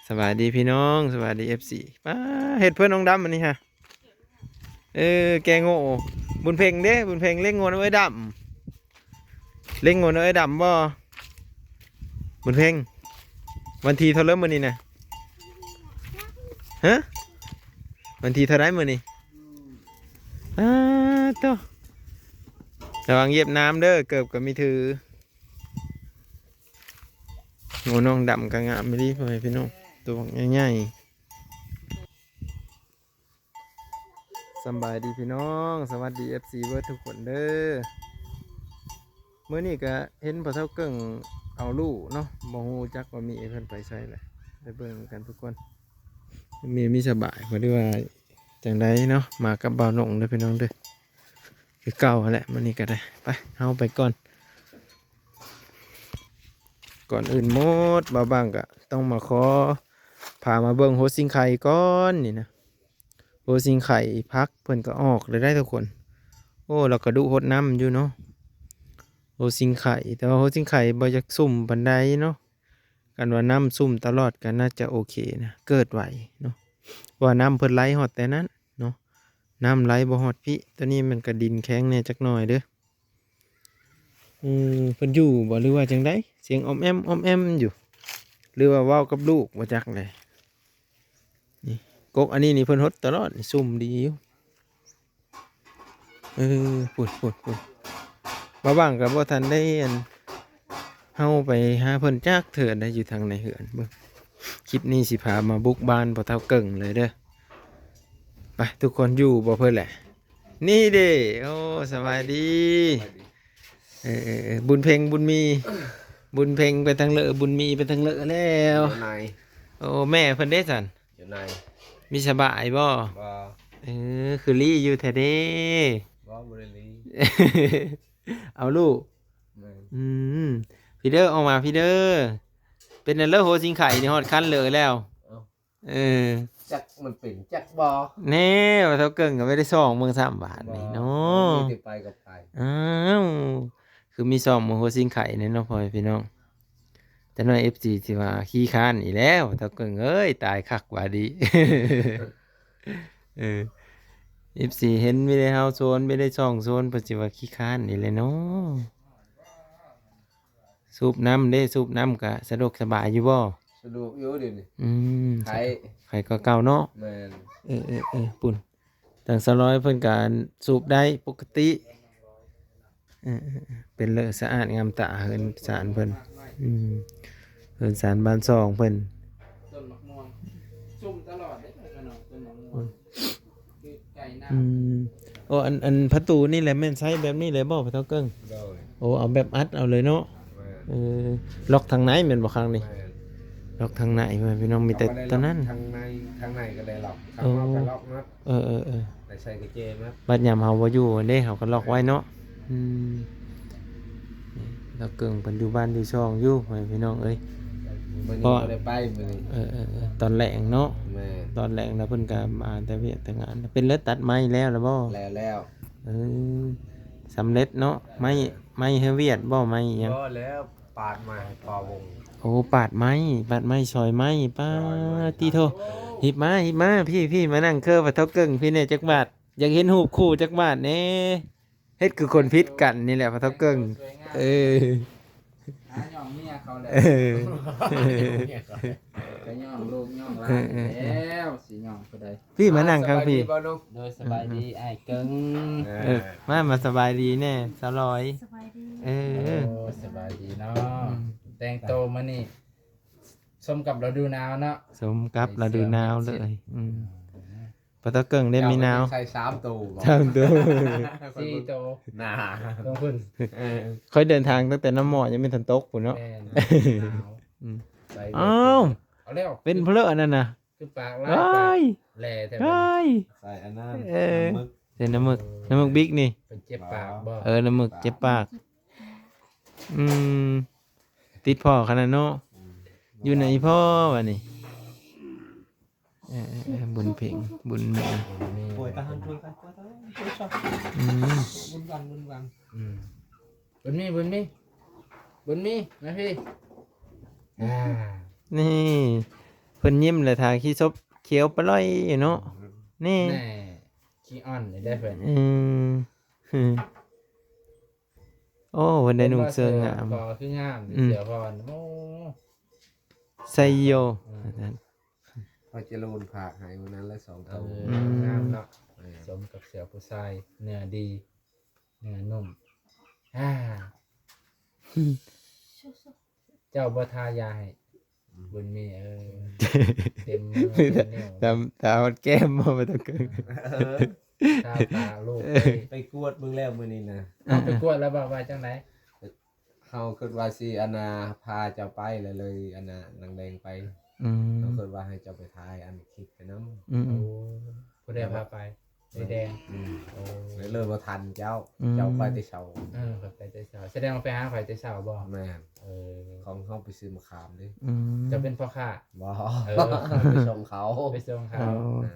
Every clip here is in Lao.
ສະບາຍດີພີ່ນ້ອງ ສະບາຍດີເອັຟຊີ. ປ້າ ເຮັດເພື່ອນ້ອງດຳອັນນີ້ຮະ. ເອີ ແກງໂງ່. ບຸນເພັງເດ້ ບຸນເພັງເລັ້ງງົວນຳເອື້ອຍດຳ. ເລັ້ງງົວນຳເອື້ອຍດຳບໍ່ ບຸນເພັງ? ວັນທີເທົ່າໃດມື້ນີ້ນະ? ຮະ? ວັນທີເທົ່າໃດມື້ນີ້? ອ້າໂຕ ລະວັງຢຽບນ້ຳເດີ ເກີບກໍມີຖື. ໂອ້ ນ້ອງດຳກໍງາມອີ່ຫຼີ ພໍ່ແມ່ພີ່ນ້ອງ ໂຕບັກໃຫຍ່ໆ. ສຳບາຍດີພີ່ນ້ອງ ສະຫວັດດີເອັຟຊີເບິດທຸກຄົນເດີ. ມື້ນີ້ກໍເຫັນພໍ່ເຖົ້າເກິ່ງເອົາລູກເນາະ ບໍ່ຮູ້ຈັກວ່າມີເພິ່ນໄປໃສແຫຼະ ໄປເບິ່ງນຳກັນທຸກຄົນ. ມີ ມີສະບາຍບໍ່ ຫຼືວ່າຈັ່ງໃດເນາະ ມາກັບບ່າວນົງເດີພີ່ນ້ອງເດີ. ຄືເກົ່າຫັ້ນແຫຼະ ມື້ນີ້ກໍໄດ້. ໄປ ເຮົາໄປກ່ອນ. ກ່ອນອື່ນໝົດ ບ່າວບັງກໍຕ້ອງມາຂໍພາມາເບິ່ງຫົວຊິງໄຄກ່ອນນີ້ນະ. ຫົວຊິງໄຄຜັກເພິ່ນກໍອອກແລ້ວໄດ໋ທຸກຄົນ. ໂອ້ ລາວກໍດຸຫົດນ້ຳຢູ່ເນາະ ຫົວຊິງໄຄ. ແຕ່ວ່າຫົວຊິງໄຄບໍ່ຢາກຊຸ່ມປານໃດເນາະ. ຄັນວ່ານ້ຳຊຸ່ມຕະຫຼອດກໍໜ້າຈະໂອເຄນະ ເກີດໄວເນາະ ເພາະວ່ານ້ຳເພິ່ນໄຫຼຮອດແຕ່ນັ້ນເນາະ. ນ້ຳໄຫຼບໍ່ຮອດພີ້. ໂຕນີ້ມັນກໍດິນແຂງແດ່ຈັກໜ້ອຍເດີ. ເອີ ເພິ່ນຢູ່ບໍ່ ຫຼືວ່າຈັ່ງໃດ? ສຽງອ້ອມແອ້ມ ອ້ອມແອ້ມຢູ່ ຫຼືວ່າເວົ້າກັບລູກບໍ່ຈັກແຫຼະ. ນີ້ ກົກອັນນີ້ນີ້ເພິ່ນຫົດຕະຫຼອດ ຊຸ່ມດີຢູ່. ເອີ ພຸ້ນໆໆ ບ່າວບັງກໍບໍ່ທັນໄດ້ ອັນ ເຮົາໄປຫາເພິ່ນຈັກເທື່ອໃດ໋ ຢູ່ທາງໃນເຮືອນ. ເບິ່ງ ຄລິບນີ້ຊິພາມາບຸກບ້ານພໍ່ເຖົ້າເກິ່ງເລີຍເດີ. ໄປ ທຸກຄົນ ຢູ່ບໍ່ເພິ່ນແຫຼະ? ນີ້ເດ້ ໂອ້ ສະບາຍດີ. ເອີໆໆ ບຸນເພັງ ບຸນມີ ບຸນເພັງໄປທາງເລີ ບຸນມີໄປທາງເລີແລ້ວ. ໂອ້ ແມ່ເພິ່ນເດ້ຊັ້ນ? ຢູ່ໃນ ມີສະບາຍບໍ່? ບໍ່. ເອີ ຄືລີ້ຢູ່ແທ້ເດ້. ບໍ່ ບໍ່ໄດ້ລີ້. ເອົາລູກ. ແມ່ນ. ອືມ ພີເດີ ອອກມາພີເດີ. ເປັນແນວເລີ ຫົວຊິງໄຄນີ້ຮອດຄັນເລີແລ້ວ. ເອີ ຈັກມັນເປັນຈັກບໍ່. ແນ່ ວ່າເຖົ້າເກິ່ງກໍໄມ່ໄດ້ສ່ອງເບິ່ງຊ້ຳບາດນີ້ເນາະ. ມີແຕ່ໄປກໍໄປ. ອ້າວ ຄືມີສ່ອງເບິ່ງຫົວຊິງໄຄແນ່ເນາະ ພໍ່ແມ່ພີ່ນ້ອງ. ຈັກໜ້ອຍເອັຟຊີຊິວ່າຂີ້ຄ້ານອີກແລ້ວ ເຖົ້າເກິ່ງເອີຍ ຕາຍຄັກວ່າດີ. ເອີ ເອັຟຊີເຫັນມີແຕ່ເຮົາໂຊນ ມີແຕ່ຊ່ອງໂຊນ ເພິ່ນຊິວ່າຂີ້ຄ້ານອີກແລ້ວເນາະ. ສູບນ້ຳເດ້ ສູບນ້ຳກະສະດວກສະບາຍຢູ່ບໍ່? ສະດວກຢູ່ດຽວນີ້. ອືມ ໄຄ ໄຄກວ່າເກົ່າເນາະ. ແມ່ນ. ເອີໆໆ ປຸ້ນ ທາງສາວລອຍເພິ່ນກະສູບໄດ້ປົກກະຕິ. ເອີໆໆ ເປັນເລີສະອາດງາມຕາເຮືອນຊານເພິ່ນ. ອືມ ເຮືອນຊານບ້ານຊ່ອງເພິ່ນ. ຕົ້ນໝາກມ່ວງຊຸ່ມຕະຫຼອດເດ້ ເອີເນາະ ຕົ້ນໝາກມ່ວງ. ອືມ ໂອ້ ອັນ ອັນປະຕູນີ້ແຫຼະ ແມ່ນໃຊ້ແບບນີ້ເລີຍບໍ່ ພໍ່ເຖົ້າເກິ່ງ? ໂດຍ. ໂອ້ ເອົາແບບອັດເອົາເລີຍເນາະ. ແມ່ນ. ເອີ ລັອກທາງໃນແມ່ນບໍ່ ຂ້າງນີ້? ແມ່ນ. ລັອກທາງໃນ ພີ່ນ້ອງ ມີແຕ່ຕົວນັ້ນ. ທາງໃນ ທາງໃນກໍໄດ້ລັອກ ຂ້າງນອກກໍລັອກໝົດ. ເອີໆໆ ໄດ້ໃສ່ກຸນແຈໝົດ. ບັດຍາມເຮົາບໍ່ຢູ່ເດ້ ເຮົາກໍລັອກໄວ້ເນາະ. ອືມ ນີ້ ເຖົ້າເກິ່ງເພິ່ນຢູ່ບ້ານຢູ່ຊ່ອງຢູ່ ພໍ່ແມ່ພີ່ນ້ອງເອີຍ. ມື້ນີ້ບໍ່ໄດ້ໄປມື້ນີ້. ເອີໆໆ ຕອນແລງເນາະ. ແມ່ນ. ຕອນແລງແລ້ວເພິ່ນກໍມາແຕ່ວຽກແຕ່ງານ. ເປັນແລ້ວ ຕັດໄມ້ແລ້ວລະບໍ່? ແລ້ວແລ້ວ. ເອີ ສຳເລັດເນາະ. ໄມ້ ໄມ້ເຮືອວຽດບໍ່ ໄມ້ຫຍັງ? ບໍ່ແລ້ວ ປາດໄມ້ ປາວົງ. ໂອ້ ປາດໄມ້ ປາດໄມ້ ຊອຍໄມ້. ປ້າ ຊອຍໄມ້ ຕິໂທ. ຫິບມາ ຫິບມາ ພີ້ໆ ມານັ່ງເຄີປະເຖົ້າເກິ່ງພີ້ແດ່ ຈັກບາດ. ຢາກເຫັນຮູບຄູ່ຈັກບາດແດ່. ເຮັດຄືຄົນຜິດກັນນີ້ແຫຼະ ພໍ່ເຖົ້າເກິ່ງ. ເອີ ຫາຍ້ອງເມຍເຂົາແຫຼະ. ເອີ ໄປຍ້ອງລູກຍ້ອງຫຼານ. ເອີໆໆ ແລ້ວຊິຍ້ອງຜູ້ໃດ? ພີ້ ມານັ່ງຂ້າງພີ້. ສະບາຍດີບໍ່ລູກ? ໂດຍ ສະບາຍດີອ້າຍເກິ່ງ. ເອີ ມາ ມາສະບາຍດີແດ່ ສາວລອຍ. ສະບາຍດີ. ເອີ ໂອ້ ສະບາຍດີເນາະ. ອືມ ແຕ່ງໂຕມື້ນີ້ສົມກັບລະດູໜາວເນາະ. ສົມກັບລະດູໜາວເລີຍ. ອືມ ອືມ ປາຕາເກິ່ງເດ້ມີນາວ. ເຈົ້າກໍໃສ່ສາມໂຕບໍ່? ສາມໂຕ ສີ່ໂຕ ໜາ ລົງພຸ້ນ. ເອີ ຂ້ອຍເດີນທາງຕັ້ງແຕ່ນ້ຳໝໍ້ຍັງບໍ່ທັນຕົກພຸ້ນເນາະ. ແມ່ນ ໜາວ. ອືມ ໃສ່ ອ້າວ ເອົາແລ້ວ ເປັນເພາະອັນນັ້ນນະ ຄືປາກຫຼາຍ ປາກແຫຼແທ້. ໃສ່ອັນນັ້ນ ເອີ ນ້ຳໝຶກ ໃສ່ນ້ຳໝຶກ ນ້ຳໝຶກບິກນີ້. ເພິ່ນເຈັບປາກບໍ່? ເອີ ນ້ຳໝຶກເຈັບປາກ. ອືມ ຕິດພໍ່ຂະໜາດເນາະ. ອືມ ຢູ່ໃນພໍ່ບາດນີ້. ເອີໆໆ ບຸນເພັງ ບຸນແມ່. ປ່ວຍຕາຫັນ ປ່ວຍຕາຫັນ ປ່ວຍຕາຫັນ. ອືມ ບຸນວັງ ບຸນວັງ. ອືມ ບຸນມີ ບຸນມີ ບຸນມີ ມາພີ້. ອ່າ ນີ້ ເ ພິ່ນຍິ້ມແລ້ວ ຖ້າຂີ້ສົບຂຽວປະລ່ອຍຢູ່ເນາະ. ອືມ ນີ້ ແນ່ ຂີ້ອ່ອນນີ້ໄດ້ເພິ່ນ. ອືມ ໂອ້ ເພິ່ນໄດ້ນຸ່ງເສື້ອງາມ ພໍຄືງາມ ອືມ ເສື້ອພໍ. ໂອ້ ໄຊໂຍ ອືມ ວ່າຊັ້ນ. ພໍ່ຈະລູນຝາກໃຫ້ມື້ນັ້ນແຫຼະ ສອງໂຕ. ເອີ ອືມ ງາມເນາະ. ແມ່ນ ສົມກັບເສື້ອຜູ້ຊາຍ ເນື້ອດີ ເນື້ອນຸ້ມ. ອາ ເຈົ້າບໍ່ທາຢາໃຫ້ ອືມ ບຸນມີ. ເອີ ເຕັມມື ມີແຕ່ ເຕັມນິ້ວ ຕາມ ຕາຮອດແກ້ມບໍ່ ບໍ່ຕ້ອງເກີງ. ເອີ ທາປາກລູກ. ເອີ ໄປ ໄປກວດເບິ່ງແລ້ວມື້ນີ້ນະ. ເອົາ ໄປກວດແລ້ວວ່າ ວ່າຈັ່ງໃດ? ເຮົາຄິດວ່າຊິ ອັນນ່າ ພາເຈົ້າໄປ ແລ້ວເລີຍ ອັນນ່າ ນາງແດງໄປ. ອືມ ເຮົາຄິດວ່າໃຫ້ເຈົ້າໄປຖ່າຍ ອັນ ຄລິບໄປນຳ. ອືມ ໂອ້ ຜູ້ໃດພາໄປ? ຍາຍແດງ. ອືມ ໂອ້ ເລີຍບໍ່ທັນເຈົ້າ. ອືມ ເຈົ້າໄປແຕ່ເຊົ້າ. ເອີ ຂ້ອຍໄປແຕ່ເຊົ້າ. ສະແດງວ່າໄປຫາຂ້ອຍແຕ່ເຊົ້າບໍ່? ແມ່ນ. ເອີ ຂອງເຮົາໄປຊື້ມະຂາມເດ້. ອືມ ເຈົ້າເປັນພໍ່ຄ້າ? ບໍ່ ເອີ ໄປສົ່ງເຂົາ ໄປສົ່ງເຂົາ. ເອີ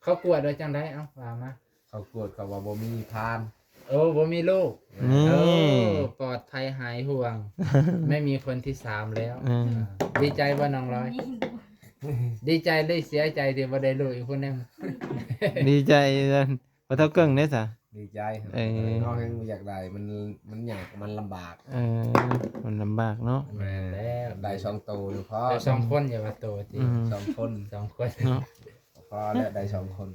ເຂົາກວດວ່າຈັ່ງໃດ? ເອົ້າ ວ່າມາ. ເຂົາກວດ ເຂົາວ່າບໍ່ມີພານ. ໂອ້ ບໍ່ມີລູກ. ນີ້ ເອີ ປອດໄພຫາຍຫ່ວງ ໄມ່ມີຄົນທີສາມແລ້ວ. ອືມ ອ່າ ດີໃຈບໍ່ນ້ອງລອຍ? ດີໃຈຫຼືເສຍໃຈທີ່ບໍ່ໄດ້ລູກອີກຄົນໜຶ່ງ? ດີໃຈຊັ້ນ. ພໍ່ເຖົ້າເກິ່ງເດ້ຊະ? ດີໃຈ. ເອີ ເຮົາແຮງບໍ່ຢາກໄດ້ ມັນ ມັນຍາກ ມັນລຳບາກ. ເອີ ມັນລຳບາກເນາະ. ແມ່ນແລ້ວ ໄດ້ສອງໂຕຢູ່ພໍ. ໄດ້ສອງຄົນ ຢ່າວ່າໂຕຕິ. ອືມ ສອງຄົນ ສອງຄົນເນາະ. ພໍແລ້ວ ໄດ້ສອງຄົນ.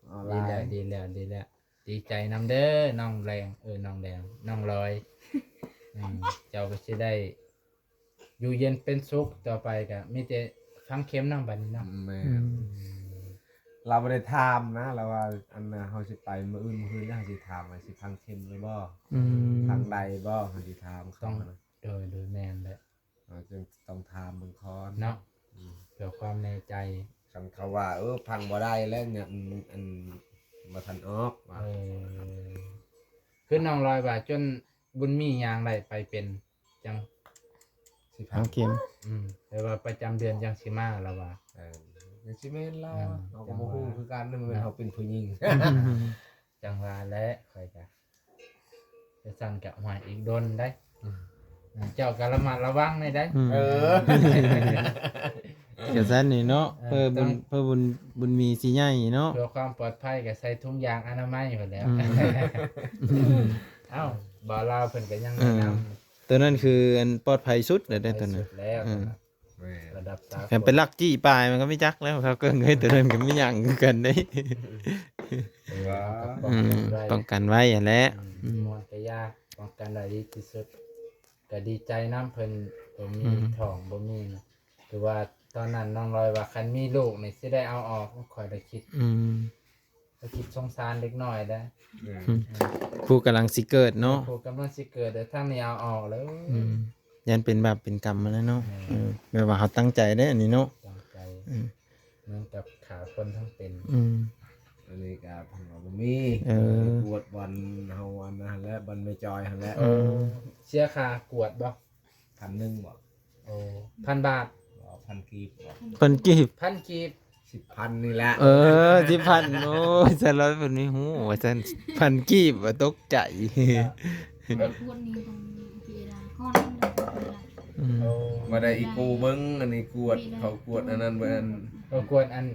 ເອົາຫຼາຍ ດີແລ້ວ ດີແລ້ວ ດີແລ້ວ. ດີໃຈນຳເດີນ້ອງແດງ ເອີ ນ້ອງແດງ ນ້ອງລອຍ. ອືມ ເຈົ້າກໍຊິໄດ້ຢູ່ເຢັນເປັນສຸກ ຕໍ່ໄປກໍມີແຕ່ຝັງເຂັມນຳບັດນີ້ເນາະ. ແມ່ນ. ອືມ ລາວບໍ່ໄດ້ຖາມນະ ລາວວ່າ ອັນນ່າ ເຮົາຊິໄປມື້ອື່ນ ມື້ອື່ນເຮົາຊິຖາມວ່າຊິຝັງເຂັມຫຼືບໍ່? ອືມ ຝັງໄດ້ບໍ່? ເຮົາຊິຖາມເຂົານະ. ໂດຍ ໂດຍ ແມ່ນແຫຼະ. ເຮົາຈຶ່ງຕ້ອງຖາມເບິ່ງກ່ອນເນາະ. ອືມ ເພື່ອຄວາມແນ່ໃຈ. ຄັນເຂົາວ່າ ເອີ ຝັງບໍ່ໄດ້ແລ້ວ ຍັງ ອັນ ບໍ່ທັນອອກວ່າ. ເອີ ຄືນ້ອງລອຍວ່າ ຈົນບຸນມີຍ່າງໄດ້ໄປເປັນ ຈັ່ງຊິຝັງເຂັມ. ອືມ ແຕ່ວ່າປະຈຳເດືອນຈັ່ງຊິມາລະວ່າ. ເອີ ຈັ່ງຊິແມ່ນລະ. ອືມ ເຮົາກໍບໍ່ຮູ້ຄືກັນ ເນາະ ແມ່ນເຮົາເປັນຜູ້ຍິງ. ຈັ່ງວ່າແຫຼະ ຂ້ອຍກະ ຈັ່ງຊັ້ນກະ ໂອ້ຍ ອີກດົນໄດ໋. ອືມ ເຈົ້າກໍລະມັດລະວັງແດ່ໄດ໋. ອືມ ເອີ ກໍຊັ້ນນີ້ເນາະ. ເອີ ເພື່ອບຸນ ຕ້ອງ ເພື່ອບຸນ ບຸນມີຊິໃຫຍ່ເນາະ ເພື່ອຄວາມປອດໄພກໍໃສ່ຖົງຢາງອະນາໄມພຸ້ນແຫຼ້ວ. ອືມ ເອົ້າ ບ່າວລາວເພິ່ນກໍຍັງແນະນຳ. ເອີ ໂຕນັ້ນຄືອັນປອດໄພສຸດແລ້ວເດ້ ໂຕນັ້ນ. ປອດໄພສຸດແລ້ວ. ອືມ ລະດັບສາກົນ. ຄັນໄປລັກຈີ້ປາຍມັນກໍມີຈັກແລ້ວ ເຂົາເກີງເຮີ້ຍ ໂຕນັ້ນກໍມີຫຍັງຄືກັນເດ້. ເອີ ປ້ອງກັນໄວ້ ປ້ອງກັນໄວ້ຫັ້ນແຫຼະ. ອືມ ອືມ ມ່ວນກະຢາ ປ້ອງກັນໄວ້ດີທີ່ສຸດ. ກໍດີໃຈນຳເພິ່ນ ບໍ່ມີ ອືມ ທ້ອງ ບໍ່ມີ. ຄືວ່າຕອນນັ້ນນ້ອງລອຍວ່າ ຄັນມີລູກນີ້ຊິໄດ້ເອົາອອກ. ຂ້ອຍໄດ້ຄິດ ອືມ ກໍຄິດສົງສານເດັກນ້ອຍໄດ໋. ອືມ ອືມ ຜູ້ກຳລັງຊິເກີດເນາະ. ຜູ້ກຳລັງຊິເກີດ ແຕ່ທາງນີ້ເອົາອອກແລ້ວ. ອືມ ຢ້ານເປັນບາບເປັນກຳຫັ້ນແຫຼະເນາະ. ແມ່ນ. ເອີ ແບບວ່າເຮົາຕັ້ງໃຈເດ້ ອັນນີ້ເນາະ. ຕັ້ງໃຈ. ອືມ ເໝືອນກັບຂ້າຄົນທັງເປັນ. ອືມ ອັນນີ້ກໍເພິ່ນວ່າບໍ່ມີ. ເອີ ໄປກວດບ່ອນເຮົາອັນນັ້ນແຫຼະ ບ່ອນແມ່ຈອຍຫັ້ນແຫຼະ. ເອີ ເອີ ເສຍຄ່າກວດບໍ່? ພັນໜຶ່ງບໍ່? ໂອ້ ພັນບາດ. ບໍ່ ພັນກີບບໍ່? ພັນກີບ. ພັນກີບ. ສິບພັນນີ້ແຫຼະ. ເອີ ສິບພັນ. ໂອ້ຍ ສະຫຼອດເພິ່ນມີຮູ້ວ່າຊັ້ນ ພັນກີບ ວ່າຕົກໃຈ. ໄປກວດນີ້ຕ້ອງເຈລາກ່ອນ. ອືມ ໂອ້ ມາໄດ້ອີໂກເບິ່ງ ອັນນີ້ກວດ ເຂົາກວດອັນນັ້ນເບິ່ງ. ເຂົາກວດອັນ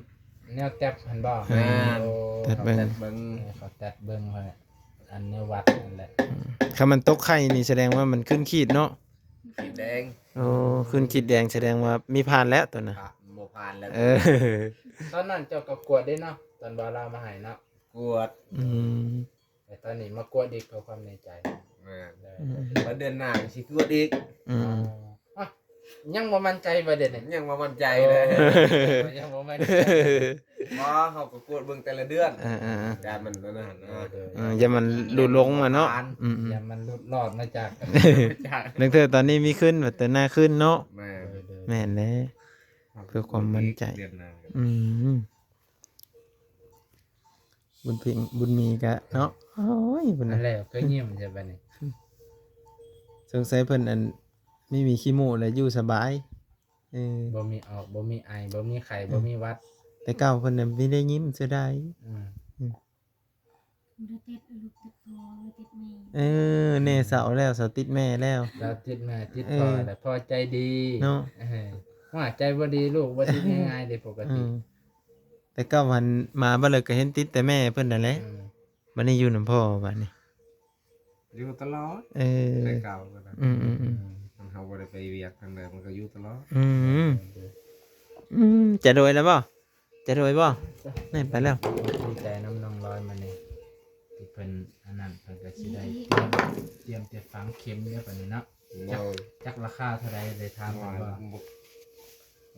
ແນວແຕັບຫັ້ນບໍ່? ແມ່ນ. ໂອ້ ແຕັບເບິ່ງ ເຂົາແຕັບເບິ່ງ ເອີ ເຂົາແຕັບເບິ່ງ ອັນແນວວັດຫັ້ນແຫຼະ. ອືມ ຄັນມັນຕົກໄຂ່ນີ້ ສະແດງວ່າມັນຂຶ້ນຂີດເນາະ. ຂີດແດງ. ໂອ້ ຂຶ້ນຂີດແດງ ສະແດງວ່າມີພານແລ້ວຕົວນັ້ນ. ພານ ບໍ່ພານແລ້ວ. ເອີ ຕອນນັ້ນເຈົ້າກໍກວດເດ້ເນາະ ຕອນບ່າວລາວມາໃຫ້ເນາະ. ກວດ. ອືມ ແຕ່ຕອນນີ້ມາກວດອີກເພື່ອຄວາມແນ່ໃຈ. ແມ່ນ. ອືມ ແລ້ວເດືອນໜ້າກໍຊິກວດອີກ. ອືມ ອໍ ອ່ະ ຍັງບໍ່ໝັ້ນໃຈບໍ່ເດນີ້? ຍັງບໍ່ໝັ້ນໃຈເລີຍ. ໂອ້ ຍັງບໍ່ໝັ້ນໃຈ. ບໍ່ ເຮົາກໍກວດເບິ່ງແຕ່ລະເດືອນ. ເອີໆໆ ຢ້ານມັນອັນນັ້ນນະ. ເອີ ເອີ ຢ້ານມັນຫຼຸດລົງມາເນາະ. ອືມໆ ຢ້ານມັນຫຼຸດລອດມາຈາກ ນັກເທີຕອນນີ້ມີຂຶ້ນ ແບບເຕີນໜ້າຂຶ້ນເນາະ. ແມ່ນ. ເອີ ແມ່ນແຫຼະ ເພື່ອຄວາມໝັ້ນໃຈ. ເດືອນໜ້າ. ອືມ ບຸນເພັງ ບຸນມີກະເນາະ. ໂອ້ຍ ບຸນ ອັນແລ້ວກໍຍິ້ມໃສ່ບາດນີ້. ສົງໄສເພິ່ນອັນ ມີ ມີຂີ້ມູກແລ້ວຢູ່ສະບາຍ. ເອີ ບໍ່ມີອອກ ບໍ່ມີໄອ ບໍ່ມີໄຂ້ ເອີ ບໍ່ມີຫວັດ. ແຕ່ເກົ່າເພິ່ນນະມີແຕ່ຍິ້ມເສຍດາຍ. ອືມ ອືມ ບໍ່ໄດ້ຕິດລູກຕິດພໍ່ ບໍ່ໄດ້ຕິດແມ່. ເອີ ແມ່ເຊົາແລ້ວ ເຊົາຕິດແມ່ແລ້ວ ເຊົາຕິດແມ່ຕິດພໍ່. ເອີ ແລ້ວພໍ່ໃຈດີເນາະ. ເອີ ກໍອາດໃຈບໍ່ດີ ລູກບໍ່ຕິດງ່າຍໆເດ້ປົກກະຕິ. ອືມ ແຕ່ເກົ່າຫັ້ນມາບັດເລີກກໍເຫັນຕິດແຕ່ແມ່ເພິ່ນນັ້ນແຫຼະ. ເອີ ບັດນີ້ຢູ່ນຳພໍ່ບັດນີ້ ຢູ່ຕະຫຼອດ. ເອີ ແຕ່ເກົ່າກໍໄດ້. ອືມໆໆ ເຮົາບໍ່ໄດ້ໄປວຽກທາງໃດ ມັນກໍຢູ່ຕະຫຼອດ. ອືມ ອືມ ຈະໂດຍແລ້ວບໍ່? ຈະໂດຍບໍ່? ນີ້ໄປແລ້ວ. ດີໃຈນຳນ້ອງລອຍມື້ນີ້ ທີ່ເພິ່ນອັນນັ້ນ ເພິ່ນກໍຊິໄດ້ຕຽມ ຕຽມແຕ່ຝັງເຂັມເດີບັດນີ້ເນາະ. ຈັກ ໂດຍ ຈັກລາຄາເທົ່າໃດ ໄດ້ຖາມເພິ່ນບໍ່? ບໍ່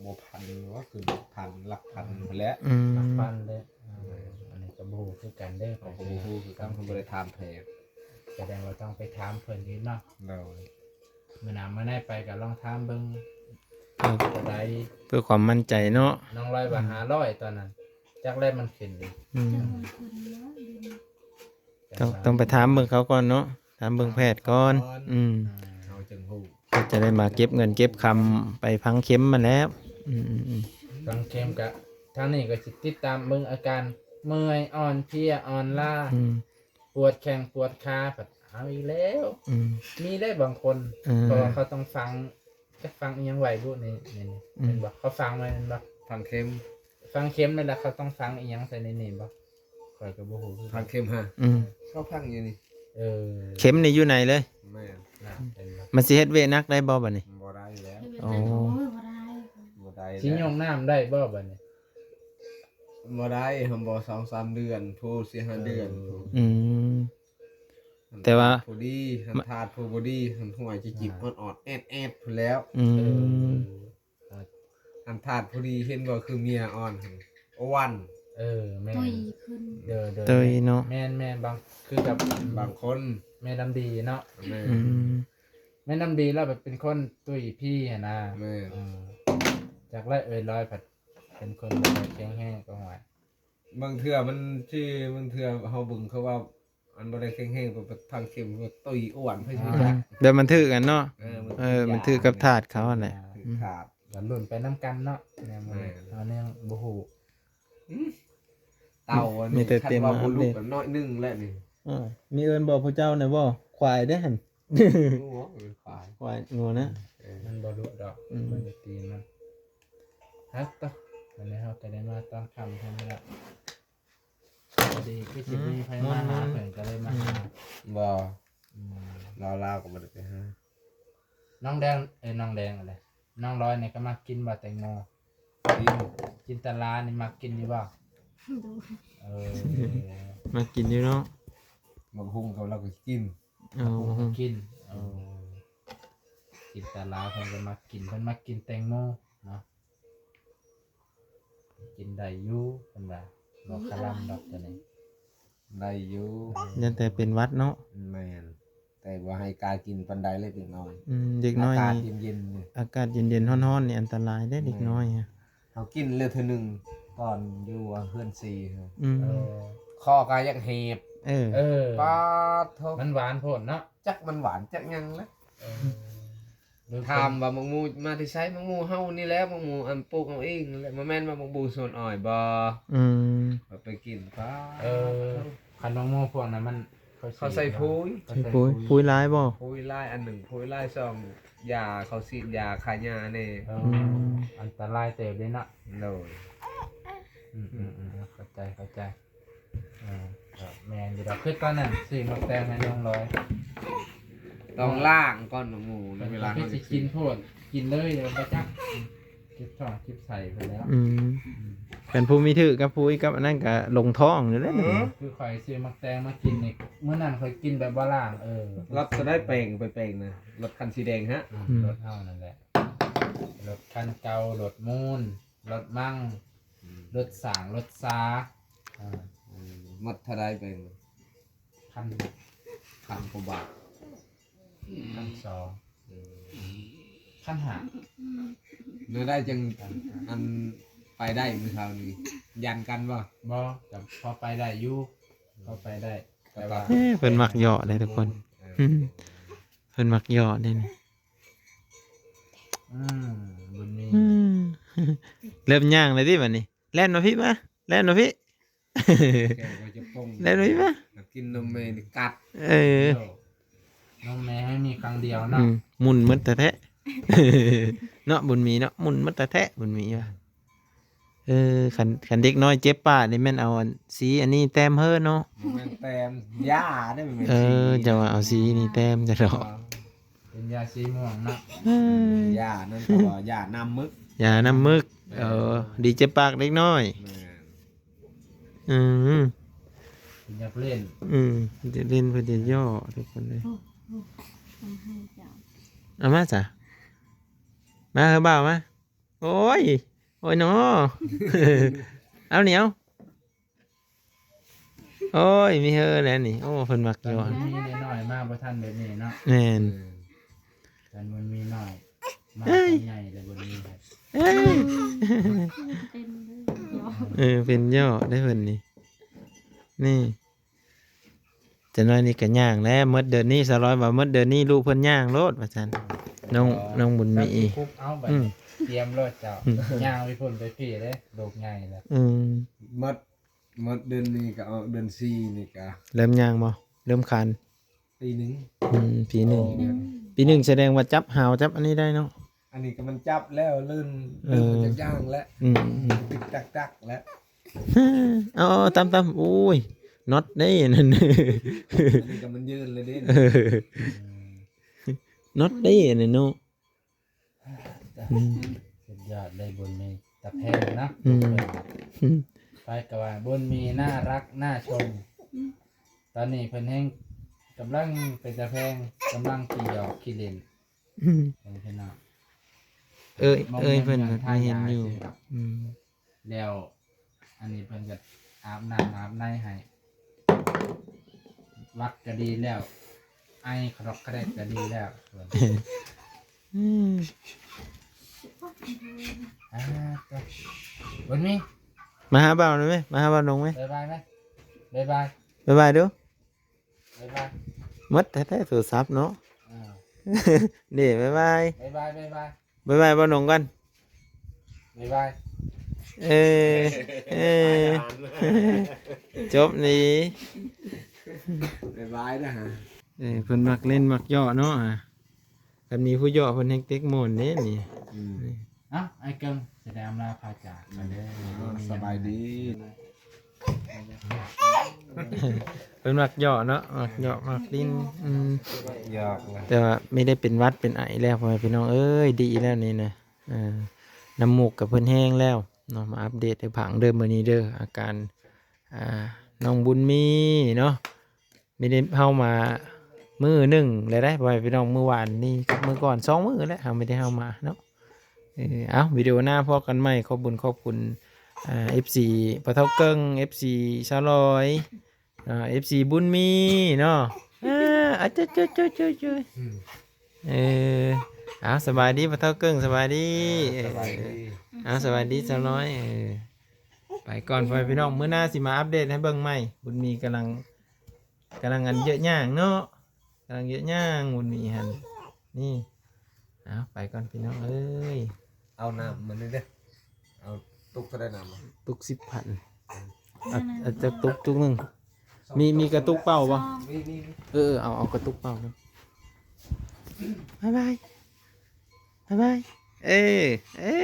ບໍ່ພັນ ວ່າຄືຫຼັກພັນ ຫຼັກພັນພຸ້ນແຫຼະ. ອືມ ຫຼັກພັນເດ້. ເອີ ອັນນີ້ກໍບໍ່ຮູ້ຄືກັນເດີ ເຮົາກໍບໍ່ຮູ້ຄືກັນ ເຮົາບໍ່ໄດ້ຖາມແພງ. ສະແດງວ່າຕ້ອງໄປຖາມເພິ່ນອີກເນາະ. ໂດຍ ມື້ໜ້າມື້ໃດໄປກໍລອງຖາມເບິ່ງ. ເອີ ເທົ່າໃດ ເພື່ອຄວາມໝັ້ນໃຈເນາະ. ນ້ອງລອຍວ່າ ອືມ ຫ້າຮ້ອຍຕອນນັ້ນ ຈັກແລ້ວມັນຂຶ້ນ. ອືມ ອືມ ຕ້ອງ ຕ້ອງໄປຖາມເບິ່ງເຂົາກ່ອນເນາະ ຖາມເບິ່ງແພດກ່ອນ. ຖາມກ່ອນ. ອືມ ເຮົາຈຶ່ງຮູ້ ກໍຈະໄດ້ມາເກັບເງິນເກັບຄຳໄປຝັງເຂັມຫັ້ນແຫຼະ. ອືມໆໆ ຝັງເຂັມກະ ທາງນີ້ກໍຊິຕິດຕາມເບິ່ງອາການເມື່ອຍ ອ່ອນເພຍ ອ່ອນລ້າ. ອືມ ປວດແຂ້ງປວດຂາ ພັດເອົາອີກແລ້ວ. ອືມ ມີໄດ້ບາງຄົນ ເອີ ເພາະວ່າເຂົາຕ້ອງຝັງ ຈັກຝັງອີ່ຫຍັງໄວ້ບຸ ໃນ ໃນນີ້ ອືມ ແມ່ນບໍ່? ເຂົາຝັງໄວ້ແມ່ນບໍ່? ຝັງເຂັມ ຝັງເຂັມນັ້ນແຫຼະ ເຂົາຕ້ອງຝັງອີ່ຫຍັງໃສ່ໃນນີ້ບໍ່? ຂ້ອຍກໍບໍ່ຮູ້ຄືກັນ. ຝັງເຂັມຫາ ອືມ ເຂົາຝັງຢູ່ນີ້. ເອີ ເຂັມນີ້ຢູ່ໃນເລີຍ. ແມ່ນ. ນະ ເຫັນບໍ່? ມັນຊິເຮັດວຽກໜັກໄດ້ບໍ່ບັດນີ້? ບໍ່ໄດ້ແລ້ວ. ໂອ້ ໂອ້ຍ ບໍ່ໄດ້ ບໍ່ໄດ້ແລ້ວ. ຊິຍົກນ້ຳໄດ້ບໍ່ບັດນີ້? ບໍ່ໄດ້ ຫຳບໍ່ ສອງສາມເດືອນພຸ້ນ ສີ່ຫ້າເດືອນ. ເອີ ພຸ້ນ. ອືມ ແຕ່ວ່າ ພໍດີ ຫັ້ນທາດຜູ້ບໍ່ດີ ຫັ້ນຫ້ວຍຈິບໆ ອ່າ ອອດໆ ແອດໆ ພຸ້ນແລ້ວ. ອືມ ເອີ ຫັ້ນທາດຜູ້ດີ ເຫັນບໍ່ ຄືເມຍອ່ອນຫັ້ນ ອ້ວນ. ເອີ ແມ່ນ ຕຸ້ຍຂຶ້ນ. ໂດຍໆ ຕຸ້ຍເນາະ. ແມ່ນໆ ບາງ ຄືກັບບາງຄົນ ແມ່ລຳດີເນາະ. ແມ່ນ. ອືມ ແມ່ລຳດີລາວແບບເປັນຄົນຕຸ້ຍພີ້ຫັ້ນນະ. ແມ່ນ. ເອີ ຈັກແລ້ວເອີຍ ລອຍພັດເປັນຄົນບໍ່ຄ່ອຍແຂງແຮງກໍວ່າ ບາງເທື່ອມັນຊິ ບາງເທື່ອເຮົາເບິ່ງເຂົາວ່າ ອັນບໍ່ໄດ້ແຂງແຮງ ໄປຝັງເຂັມ ຕຸ້ຍອ້ວນ ໃຜຊິຮູ້ຈັກ. ແບບມັນຖືກກັນເນາະ. ເອີ ມັນຖືກກັບທາດເຂົາຫັ້ນແຫຼະ. ອືມ ກໍລຸ້ນໄປນຳກັນເນາະ ແນວນີ້. ແມ່ນ. ເຮົາຍັງບໍ່ຮູ້. ອືມ ເຕົາອັນນີ້ ມີແຕ່ເຕັມ ຄັນວ່າບໍ່ລຸກ ອັບເດດ ໜ້ອຍໜຶ່ງແຫຼະນີ້. ເອີ ມີເອີ້ນບອກພວກເຈົ້າແດ່ບໍ່? ຄວາຍເດ້ຫັ້ນ. ງົວ ເອີ ຄວາຍ ຄວາຍ ງົວນະ. ເອີ ມັນບໍ່ລຸດອກ. ອືມ ມັນຈະຕີມັນ. ຮັກຕະ ວັນນີ້ເຮົາກໍໄດ້ມາຕອນຄ່ຳເທົ່ານີ້ລະ. ພໍດີຄືຊິມີໃຜມາຫາເພິ່ນກໍເລີຍມາຫາ. ອືມ ບໍ່ ອືມ ລາວ ລາວກໍບໍ່ໄດ້ໄປຫາ. ນ້ອງແດງ ເອີ ນ້ອງແດງ ອັນໃດ ນ້ອງລອຍນີ້ກໍມັກກິນບໍ່ແຕງໂມ? ກິນ. ຈິນຕະລານີ້ມັກກິນຢູ່ບໍ່? ໂດຍ. ເອີ ມັກກິນຢູ່ເນາະ. ບັກຫຸ່ງເຂົາລາວກໍກິນ. ເອີ ບັກຫຸ່ງກໍກິນ. ເອີ ອືມ ຈິນຕະລາເພິ່ນກໍມັກກິນ ເພິ່ນມັກກິນແຕງໂມເນາະ. ກິນໄດ້ຢູ່ເພິ່ນວ່າ ບໍ່ຄະລຳດອກຕົວນີ້. ໄດ້ຢູ່ ຢ້ານແຕ່ເປັນຫວັດເນາະ. ແມ່ນ ແຕ່ບໍ່ໃຫ້ກ້າກິນປານໃດເລີຍເດັກນ້ອຍ. ອືມ ເດັກນ້ອຍ ອາກາດເຢັນໆ ນີ້ ອາກາດເຢັນໆ ຮ້ອນໆ ນີ້ອັນຕະລາຍເດ້ ເດັກນ້ອຍ. ເຮົາກິນແລ້ວເທື່ອໜຶ່ງ ຕອນຢູ່ເຮືອນສີ່. ອືມ ເອີ ຄໍກໍຢາກແຫບ. ເອີ ເອີ ປາດໂທ້ ມັນຫວານໂພດເນາະ. ຈັກມັນຫວານຈັກຫຍັງນະ. ເອີ ຖາມວ່າໝາກໝູ່ມາແຕ່ໃສ? ໝາກໝູ່ເຮົານີ້ແຫຼະ ໝາກໝູ່ອັນປູກເອົາເອງນັ້ນແຫຼະ. ບໍ່ແມ່ນວ່າໝາກໝູ່ສວນອ້ອຍບໍ່? ອືມ ວ່າໄປກິນປາ. ເອີ ຄັນໝາກໝູ່ພວກນັ້ນມັນ ເຂົາໃສ່ ເຂົາໃສ່ປຸ໋ຍ ເຂົາໃສ່ປຸ໋ຍ. ປຸ໋ຍຫຼາຍບໍ່? ປຸ໋ຍຫຼາຍ ອັນໜຶ່ງປຸ໋ຍຫຼາຍ ສອງຢາ ເຂົາສີດຢາຂ້າຫຍ້າແດ່. ເອີ ອືມ ອັນຕະລາຍເຕີບເດ້ເນາະ. ໂດຍ. ອືມໆໆ ເຂົ້າໃຈ ເຂົ້າໃຈ. ເອີ ກໍແມ່ນຢູ່ດອກ. ຄືຕອນນັ້ນຊື້ໝາກແຕງໃຫ້ນ້ອງລອຍ ຕ້ອງລ້າງກ່ອນໝາກໝູ່ ເວລາເຮົາຊິກິນໂພດ ກິນເລີຍບໍ່ຈັກ. ເຈັບທ້ອງເຈັບໄສ້ໄປແລ້ວ. ອືມ ອືມ ເປັນຜູ້ມີຖືກກັບຜູ້ອີກກັບອັນນັ້ນກໍລົງທ້ອງຢູ່ເດ້. ເອີ ຄືຂ້ອຍຊື້ໝາກແຕງມາກິນນີ້ ມື້ນັ້ນຂ້ອຍກິນແບບບໍ່ລ້າງ. ເອີ ລັດກໍໄດ້ແປງໄປແປງນະ ລົດຄັນສີແດງຮະ. ອືມ ອືມ ລົດເຮົານັ້ນແຫຼະ ລົດຄັນເກົ່າ ລົດມູນ ລົດມັ່ງ ອືມ ລົດສ້າງ ລົດສາ. ເອີ ໝົດເທົ່າໃດເປັນ? ພັນ ພັນກວ່າບາດ. ພັນສອງ ເອີ ພັນຫ້າ. ແນວໃດຈັ່ງ ອັນ ໄປໄດ້ມື້ເຊົ້ານີ້ ຢ້ານກັນບໍ່? ບໍ່ ກໍພໍໄປໄດ້ຢູ່ ພໍໄປໄດ້ ແຕ່ວ່າ ເອີ ເພິ່ນມັກເຍາະເດ້ທຸກຄົນ. ເອີ ເພິ່ນມັກເຍາະເດ້ນີ້. ອືມ ບຸນມີ ອືມ ເລີ່ມຍ່າງແລ້ວຕິບັດນີ້. ແລ່ນມາພີ້ມາ ແລ່ນມາພີ້. ແກ້ວກໍຈະປົງ ແລ່ນມາພີ້ມາ ກິນນົມແມ່ນີ້ກັດ. ເອີ ນົມແມ່ໃຫ້ມີຄັ້ງດຽວເນາະ. ອືມ ໝຸນໝົດແທ້ໆ. ເນາະ ບຸນມີເນາະ ໝຸນໝົດແທ້ໆ ບຸນມີວ່າ. ເອີ ຄັນ ຄັນເດັກນ້ອຍເຈັບປາກນີ້ແມ່ນເອົາອັນ ສີອັນນີ້ແຕ້ມເຮີເນາະ. ບໍ່ແມ່ນແຕ້ມ ຢາເດ້ ມັນແມ່ນ ເອີ ສີ ເຈົ້າວ່າເອົາສີນີ້ແຕ້ມຊະດອກ. ເອີ ເປັນຢາສີມ່ວງເນາະ. ເອີ ຢານັ້ນເຂົາວ່າຢານ້ຳມຶກ ຢານ້ຳມຶກ. ເອີ ເອີ ດີເຈັບປາກເດັກນ້ອຍ. ແມ່ນ. ອືມ ເພິ່ນຢາກຫຼິ້ນ. ອືມ ເພິ່ນຢາກຫຼິ້ນ ເພິ່ນຢາກຍໍ້ທຸກຄົນເລີຍ. ໂອ້ ໂອ້ ເອົາມາຊະ ມາເຮີບ່າວມາ. ໂອ້ຍ ໂອ້ຍໜໍ ເອົານີ້ ເອົາ. ໂອ້ຍ ມີເຮີແລ້ວນີ້ ໂອ້ ເພິ່ນມັກຢູ່. ຕອນມັນມີນ້ອຍໆ ມາບໍ່ທັນແບບນີ້ເນາະ. ແມ່ນ. ເອີ ຕອນມັນມີນ້ອຍ ມາ ເອີຍ ຕອນໃຫຍ່ແລ້ວບໍ່ມີ. ເອີຍ ເປັນເດີ. ເອີ ເປັນເຫຍາະເດ້ເພິ່ນນີ້ ນີ້. ຈັກໜ້ອຍນີ້ກໍຍ່າງແລ້ວ ໝົດເດືອນນີ້ ສາວລອຍວ່າໝົດເດືອນນີ້ລູກເພິ່ນຍ່າງໂລດວ່າຊັ້ນ. ນ້ອງ ເອີ ນ້ອງບຸນມີ ຈັບຊິຄຸບເອົາບັດ ອືມ ຕຽມໂລດເຈົ້າ. ອືມ ຍ່າງໄປພຸ້ນໄປພີ້ເດ້ ລູກໃຫຍ່ແລ້ວ. ອືມ ໝົດ ໝົດເດືອນນີ້ກໍອອກເດືອນສີ່ນີ້ກໍ ເລີ່ມຍ່າງບໍ່? ເລີ່ມຄານ ປີໜຶ່ງ. ອືມ ປີໜຶ່ງ ປີໜຶ່ງ ປີໜຶ່ງສະແດງວ່າຈັບຫາວ ຈັບອັນນີ້ໄດ້ເນາະ. ອັນນີ້ກໍມັນຈັບແລ້ວ ເລີ່ມ ເອີ ເລີ່ມຈະຍ່າງແລ້ວ. ອືມ ອືມ ຕຶກຕັກໆແລ້ວ. ເອົາໆ ຕຳໆ ໂອ້ຍ ນັອດເດ້ອັນນັ້ນ. ອັນນີ້ກໍມັນຍືນແລ້ວເດ້. ເອີ ອືມ ນັອດເດ້ອັນນັ້ນເນາະ. ອືມ ສຸດຍອດເລີຍ ບຸນມີຕາແພງເນາະ. ອືມ ໄປກໍວ່າບຸນມີໜ້າຮັກໜ້າຊົມ. ຕອນນີ້ເພິ່ນແຮງກຳລັງເປັນຕາແພງ ກຳລັງຂີ້ຫຍອກຂີ້ຫຼິ້ນ. ອືມ ເອີຍ ເອີຍ ເພິ່ນ ເພິ່ນເຫັນຢູ່. ອືມ ແລ້ວອັນນີ້ເພິ່ນກໍອາບນ້ຳອາບໃນໃຫ້ ຫວັດກໍດີແລ້ວ ໄອຂະດອກຂະແດກກໍດີແລ້ວ. ອືມ ອ່າ ຕະ ບຸນມີ ມາຫາບ່າວໜ່ອຍແມ ມາຫາບ່າວນົງແມ. ບາຍບາຍແມ ບາຍບາຍ ບາຍບາຍດູ. ບາຍບາຍ ໝົດແທ້ໆໂທລະສັບເນາະ. ເອີ ເດ້ ບາຍບາຍ ບາຍບາຍ ບາຍບາຍ ບາຍບາຍບ່າວນົງກ່ອນ ບາຍບາຍ. ເອີ ເອີ ຈົບນີ້ ບາຍບາຍນະ. ເອີ ເພິ່ນມັກຫຼິ້ນມັກເຍາະເນາະ. ຄັນມີຜູ້ເຍາະເພິ່ນແຮ່ງເຕັກມ່ວນເດ້ນີ້. ອືມ ເອົ້າ ອ້າຍເກີງ ສະແດງອຳລາພາຈາກກັນເດີ. ອ່າ ສະບາຍດີ. ເພິ່ນມັກເຍາະເນາະ ມັກເຍາະມັກຫຼິ້ນ. ອືມ ເຍາະ ແຕ່ວ່າມີແຕ່ເປັນຫວັດເປັນໄອແລ້ວ ພໍ່ແມ່ພີ່ນ້ອງເອີຍ. ດີແລ້ວນີ້ນະ ເອີ ນ້ຳມູກກໍເພິ່ນແຫ້ງແລ້ວເນາະ. ມາອັບເດດໃຫ້ຟັງເດີ ມື້ນີ້ເດີ ອາການ ອ່າ ນ້ອງບຸນມີເນາະ. ມີແຕ່ເຮົາມາມື້ໜຶ່ງແລ້ວເດ້ ພໍ່ແມ່ພີ່ນ້ອງ. ມື້ວານນີ້ກັບມື້ກ່ອນ ສອງມື້ແລ້ວ ເຮົາມີແຕ່ເຮົາມາເນາະ. ເອີ ເອົ້າ ວິດີໂອໜ້າພໍ້ກັນໃໝ່. ຂອບບຸນຂອບຄຸນ ອ່າ ເອັຟຊີພໍ່ເຖົ້າເກິ່ງ ເອັຟຊີສາວລອຍ ອ່າ ເອັຟຊີບຸນມີເນາະ. ເອີ ອາ ເຈົ້າ ເຈົ້າ ເຈົ້າ ເຈົ້າ ເຈົ້າ ອືມ ເອີ ເອົ້າ ສະບາຍດີພໍ່ເຖົ້າເກິ່ງ ສະບາຍດີ. ເອີ ສະບາຍດີ. ເອີ ເອົ້າ ສະບາຍດີສາວລອຍ. ເອີ ໄປກ່ອນ ພໍ່ແມ່ພີ່ນ້ອງ ມື້ໜ້າຊິມາອັບເດດໃຫ້ເບິ່ງໃໝ່. ບຸນມີກຳລັງ ກຳລັງອັນເຍາະຍ່າງເນາະ ກຳລັງເຍາະຍ່າງ ບຸນມີຫັ້ນ. ນີ້ ເອົາ ໄປກ່ອນພີ່ນ້ອງເອີຍ. ເອົານ້ຳມານີ້ເດີ ເອົາຕຸກເທົ່າໃດນ້ຳ? ຕຸກສິບພັນ. ເອົາ ເອົາຈັກຕຸກ ຕຸກໜຶ່ງ. ມີ ມີກະຕຸກເປົ່າບໍ່? ມີ ມີ ມີ. ເອີ ເອົາ ເອົາກະຕຸກເປົ່າເນາະ. ບາຍບາຍ ບາຍບາຍ. ເອີ ເອີ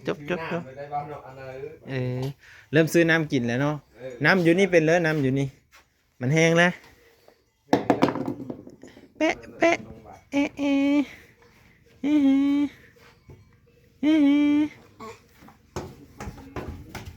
ຈົບ ຈົບ ຈົບ. ເອີ ເລີ່ມຊື້ນ້ຳກິນແລ້ວເນາະ. ເອີ ນ້ຳຢູ່ນີ້ເປັນເລີ ນ້ຳຢູ່ນີ້ ມັນແຫ້ງແລ້ວ. ແປະ ແປະ ເອ ເອ ເອ ເອ.